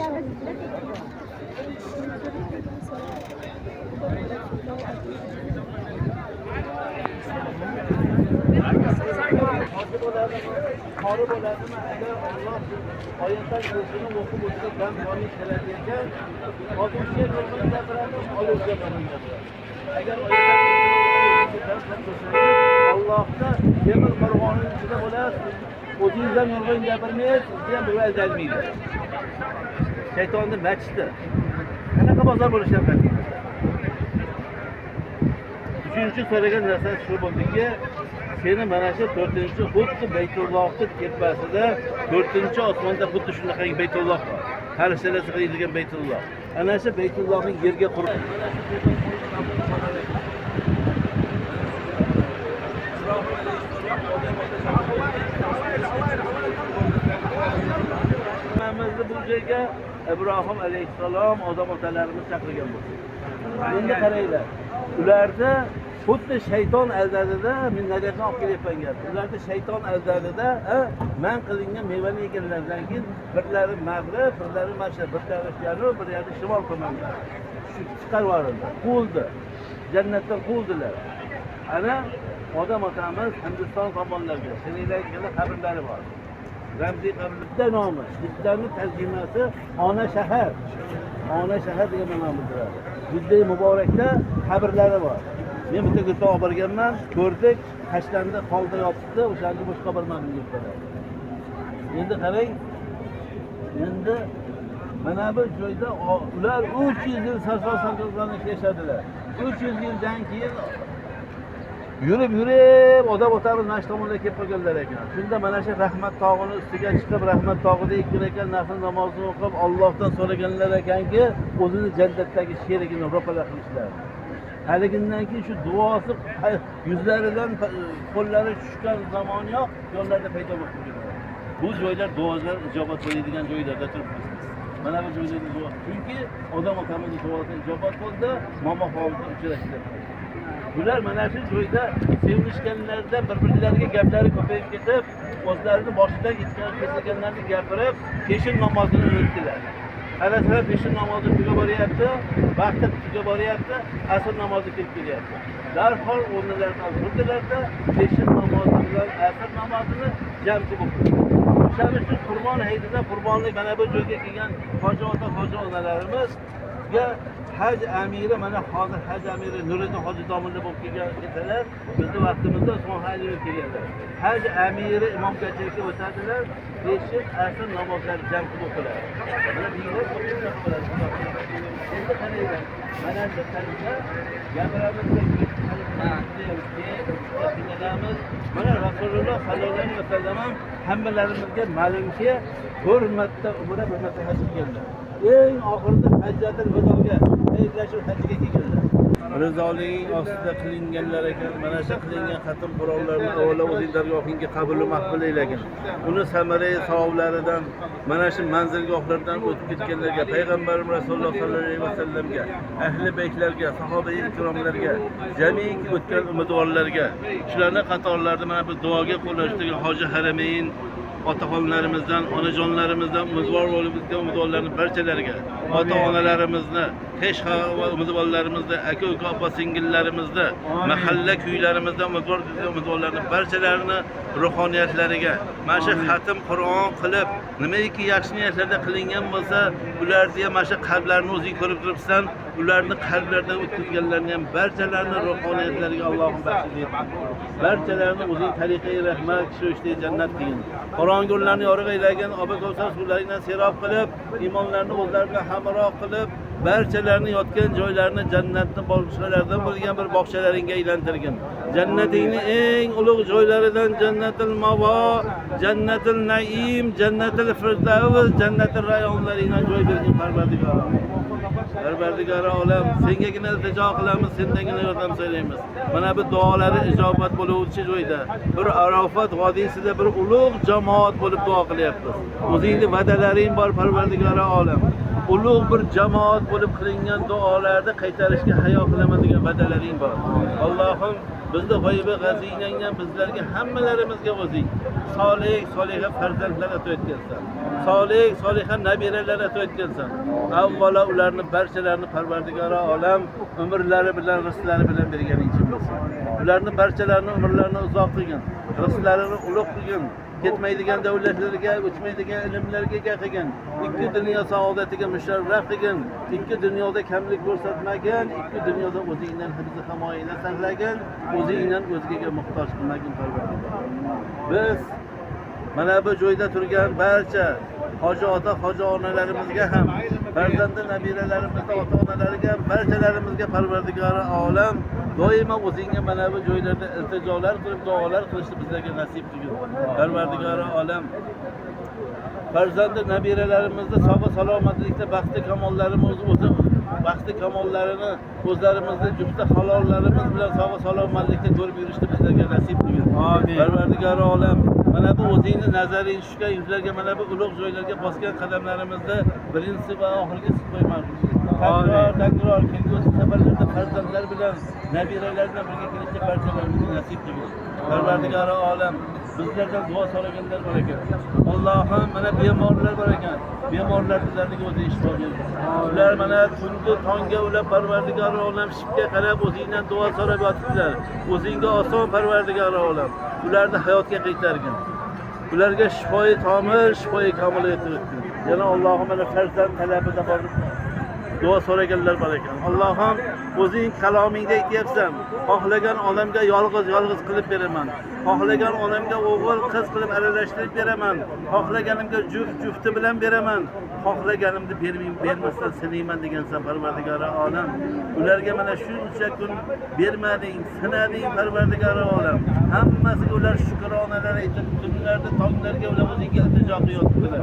Hoji bo'ladimi, qori bo'ladimi, agar Alloh oyatlar kursini o'qib o'tsa, dam olish kerak ekan, oluvchiga nurg'un gapiradi, oluvchiga nurg'un gapiradi. Agar oyatlar kursini o'qib o'tsa, Allohda temir qo'rg'onining ichida bo'lasiz, o'zingiz ham nurg'un gapirmaysiz, sizni ham birov aldalmaydi. Shaytonni masjidi. Qanaqa bozor bo'lishidan qat'iy. Uchinchi so'ragan narsasi shu bo'ldiki, seni mana shu 4-chi xuddi Baytullohni tepasida 4-chi osmonda xuddi shunaqangi Baytulloh bor. Farishtalar sig'iydigan Baytulloh. Ana shu Baytullohni yerga qurib, mana shu hammamizni bu joyga Ibrohim alayhissalom odam otalarimiz chaqirgan bo'ldi. Endi qaranglar, ularda xuddi shayton aldadida, men nariyoqdan olib kelyapman gap. Ularda shayton aldadida, man qilingan mevani yeganlaridan keyin birlari mag'rib, birlari mashriq, birlari janub, birlari shimol tomonga chiqarib yuborildi, quvildi. Jannatdan quvildilar. Ana odam otamiz Hindiston tomonlarga, Sri-Lankada qabrlari bor. Ramziy qabrlikda nomi, Jiddani tarjimasi ona shahar. Ona shahar degan ma'no bildiradi. Jidda muborakda qabrlari bor. Men bitta guruhda olib borganman, ko'rdik, tashlandi, holda yotibdi, o'shanda boshqa bormadim deb qo'yadi. Endi qarang, endi mana bu joyda ular 300 yil sarson-sargardonlik yashadilar. 300 yildan keyin yurib odam otamiz mana shu tomonga kelib qolganlar ekan. Shunda mana shu Rahmat tog'ini ustiga chiqib, Rahmat tog'ida ikki rakat nafl namozini o'qib, Allohdan so'raganlar ekanki, o'zini jannatdagi sherigini ro'para qilishlar. Haligindan keyin shu duosi yuzlaridan qo'llari tushgan zamon yo'q, yo'llarda paydo bo'lib qolgan. Bu joylar duolar ijobat bo'ladigan joylarda turibmiz. Mana bu joylarda duo. Chunki odam otamizning duosi ijobat bo'ldi, momo-xolamiz uchrashdi. Bular mana shu joyda sevinishganlarida bir-birlariga gaplari ko'payib ketib, o'zlarini boshidan kesilganlarni gapirib, peshin namozini unutdilar. Qarasalar peshin namozi tugab boryapti, vaqti tugab boryapti, asr namozi kelib kelyapti. Darhol o'rnlaridan turdilarda peshin namozi bilan asr namozini jam qilib o'qidilar. O'shaning uchun Qurbon hayitida qurbonlik mana bu joyga kelgan hoji ota, hoji onalarimizga haj amiri, mana hozir haj amiri Nuriddin hoji domla bo'lib kelgan kesalar, bizni vaqtimizda Usmon hajimiz kelganlar. Haj amiri imomgachilikka o'tadilar, peshin asr namozlari jam qilib o'qiladi. Mana minglab o'qiladi. Endi qaranglar, mana shu tarzda gapiramiz, mana Rasululloh sallallohu alayhi vasallam ham hammalarimizga ma'lumki, 4 marta umra, 1 marta haj qilganlar. Eng oxirida hajjatul vidoga, xayrlashuv hajiga kelganlar. Rizoliging ostida qilinganlar ekan, mana shu qilingan xatm Qur'onlarni avvalo o'zing dargohingga qabul va maqbul aylagin. Uni samara savoblaridan, mana shu manzilgohlardan o'tib ketganlarga, payg'ambarimiz Rasululloh sollallohu alayhi vasallamga, ahli baytlarga, sahobai ikromlarga, jamiki o'tgan umidvorlarga, shularning qatorlarida mana bu duoga qo'llashtirgan hoji haramayn otaxonlarimizdan, onajonlarimizdan umidvor bo'lib o'tgan umidvorlarning barchalariga, ota-onalarimizni, xesh va umidvorlarimizni, aka-uka, opa singillarimizni, mahalla kuylarimizdan umidvor bo'lgan umidvorlarning barchalarini ruhoniyatlariga mana shu xatm Qur'on qilib, nimaiki yaxshi niyatlarda qilingan bo'lsa, ularni ham mana shu qalblarini o'zing ko'rib turibsan, ularni qalblaridan o'tkazganlarni ham barchalarini ruhoniyatlariga Allohim baxsh etsin. Barchalarini o'zing tariqai rahmat kishilikda jannat qilgin. Qorong'ularni yorug' aylagin, obi kavsar suvlaringdan serob qilib, iymonlarni o'zlari bilan hamroh qilib, barchalarini yotgan joylarini jannatni bog'chalaridan bo'lgan bir bog'chalaringga aylantirgin. Jannatingning eng ulug' joylaridan Jannatul Mavo, Jannatul Naim, Jannatul Firdavs, Jannatul Rayonlaringdan joy bergin Parvardigor. Parvardigor olam, sengagina iltijo qilamiz, sendangina yordam so'raymiz. Mana bu duolari ijobat bo'luvchi joyda, bir Arafat vodiysida bir ulug' jamoat bo'lib duo qilyapmiz. O'zingning va'dalaring bor Parvardigor olam. Ulug' bir jamoat bo'lib qilingan duolarni qaytarishga hayo qilaman degan va'dalaring bor. Allohim, bizni g'oyibi g'azinangdan bizlarga hammalarimizga o'zing solih, soliha farzandlar ato etgansan. Solih, soliha nabiralar ato etgansan. Avvalo ularni barchalarini Parvardigori olam umrlari bilan, rizqlari bilan berganing uchun bo'lsin. Ularni barchalarini umrlarini uzoq qilgin, rizqlarini ulug' qilgin, ketmaydigan davlatlarga, o'chmaydigan ilmlarga ega qilgin, ikki dunyo saodatiga musharraf qilgin, ikki dunyoda kamlik ko'rsatmagin, ikki dunyoda o'zingdan hifzi himoyada saqlagin, o'zingdan o'zgaga muhtoj qilmagin Parvardigor. Biz mana bu joyda turgan barcha hoji ota, hoji onalarimizga ham, farzandi nabiralarimizni ota onalariga ham, barchalarimizga Parvardigori olam doimo o'zingga mana bu joylarda iltijolar qilib, duolar qilishni bizlarga nasib qilgin. Parvardigori olam, farzandi nabiralarimizni sog' salomatlikda, baxti kamollarimiz o'zi baxti kamollarini o'zlarimizni jufti halollarimiz bilan sog' salomatlikda ko'rib yurishni bizlarga nasib qilgin. Amin. Parvardigori olam, mana bu o'zingni nazaring tushgan yuzlarga, mana bu ulug' joylarga bosgan qadamlarimizda birinchisi va oxirgisi qo'ymagin. Takror takror kelgusi safarlarda farzandlar bilan, nabiralar bilan birga kelishni barchalarimizga nasib qilgin. Parvardigori olam, bizlardan duo so'raganlar bor ekan. Allohim, mana bemorlar bor ekan. Bemorlarni dardiga o'zi shifo bergin. Ular mana tungi tongga ulab Parvardigori olam shipga qarab o'zingdan duo so'rab yotibdilar. O'zingga oson Parvardigori olam. Ularni hayotga qaytargin. Ularga shifoi komil, shifoi komil etib. Yana Allohim, mana farzand talabida bor duo so'raganlar bor ekan. Allohim, o'zing kalomingda aytyapsan, xohlagan odamga yolg'iz yolg'iz qilib beraman. Xohlagan odamga o'g'il qiz qilib aralashtirib beraman. Xohlaganimga juft jufti bilan beraman. Xohlaganimni bermayman, bermasdan sinayman degansan Parvardigori olam. Ularga mana shuncha kun bermading, sinading Parvardigori olam. Hammasiga ular shukronalar aytib, tunlarda tonglarga ular o'zingga iltijo qilyotibdilar.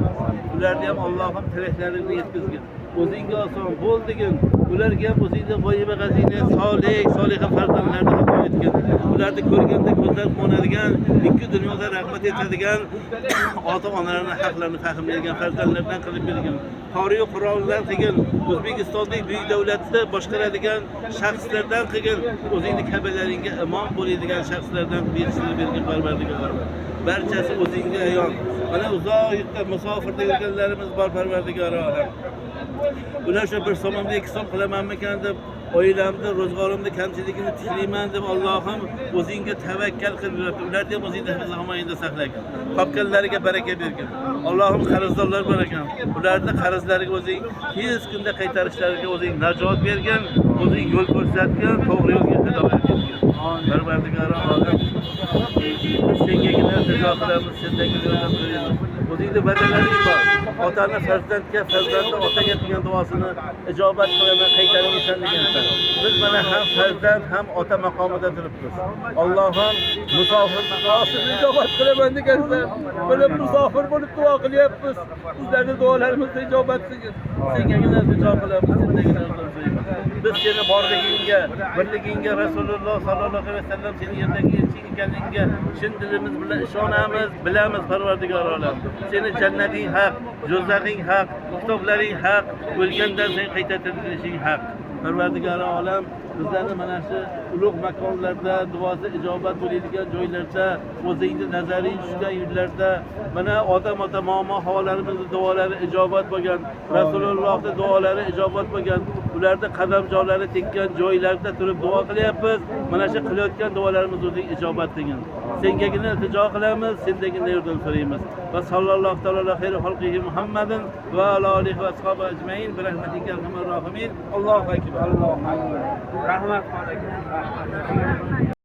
Ularni ham Allohim tilaklarini yetkazgin. O'zingga oson bo'l degin. Ularga ham o'zingni g'oyiba g'azina solih, soliha farzandlarni ato etgin. Ularni ko'rganda ko'zlar quvonadigan, ikki dunyoda rahmat etadigan, ota onalarning haqlarini fahmlaydigan farzandlardan qilib bergin. Qoriyu qurollar qilgin. O'zbekistondek buyuk davlatni boshqaradigan shaxslardan qilgin. O'zingni kabalaringga imom bo'ladigan shaxslardan qilib yetishtirib bergin Parvardigor. Barchasi o'zingga ayon. Mana uzoq yurtda musofirda yurganlarimiz bor Parvardigor olam. Ular shu bir so'mimda 2 so'm qilamanmikan deb, oilamni, ro'zg'orimni kamchiligini tiklayman deb Allohim o'zingga tavakkal qilib yuribdi. Ularni ham o'zingni hifz himoyangda saqlagin. Topganlariga baraka bergin. Allohim, qarzdorlar bor ekan. Ularni qarzlariga o'zing tez kunda qaytarishlariga o'zing najot bergin, o'zing yo'l ko'rsatgin, to'g'ri yo'lga hidoyat etgin. Parvardigori olam, biz sengagina iltijo qilamiz, sendagina yordam so'raymiz. O'zingni va'dalaring bor. Otani farzandga, farzandni otaga qilgan duosini ijobat qilaman, qaytarmaysan degansan. Biz mana ham farzand, ham ota maqomida turibmiz. Allohim, musofir duosini ijobat qilaman degansan. Mana musofir bo'lib duo qilyapmiz. Bizlarni duolarimizni ijobat qilgin. Sengagina iltijo qilamiz, sendagina yordam so'raymiz. Biz seni borligingga, birligingga, Rasululloh sallallohu alayhi vasallam seni yerdagi elching ekanligiga chin dilimiz bilan ishonamiz, bilamiz Parvardigor olam. Seni jannating haq, do'zaxing haq, kitoblaring haq, o'lgandan so'ng qayta tirilishing haq. Parvardigor olam, bizlarni mana shu ulug' makonlarda, duosi ijobat bo'ladigan joylarda, o'zingni nazaring tushgan yerlarda, mana odam ota momo havolarimizni duolari ijobat bo'lgan, Rasulullohning duolari ijobat bo'lgan, ularni qadamjoylari tekkan joylarda turib duo qilyapmiz. Mana shu qilayotgan duolarimiz o'zing ijobat qilgin. Sengagina iltijo qilamiz, sendagina yordam so'raymiz. Va sallallohu taolo ala xayri xalqihi Muhammadin va ala alihi va ashabi ajmain bi rahmatika arhamar rohimin. Allohu akbar. Allohu akbar. Rahmat, rahmat.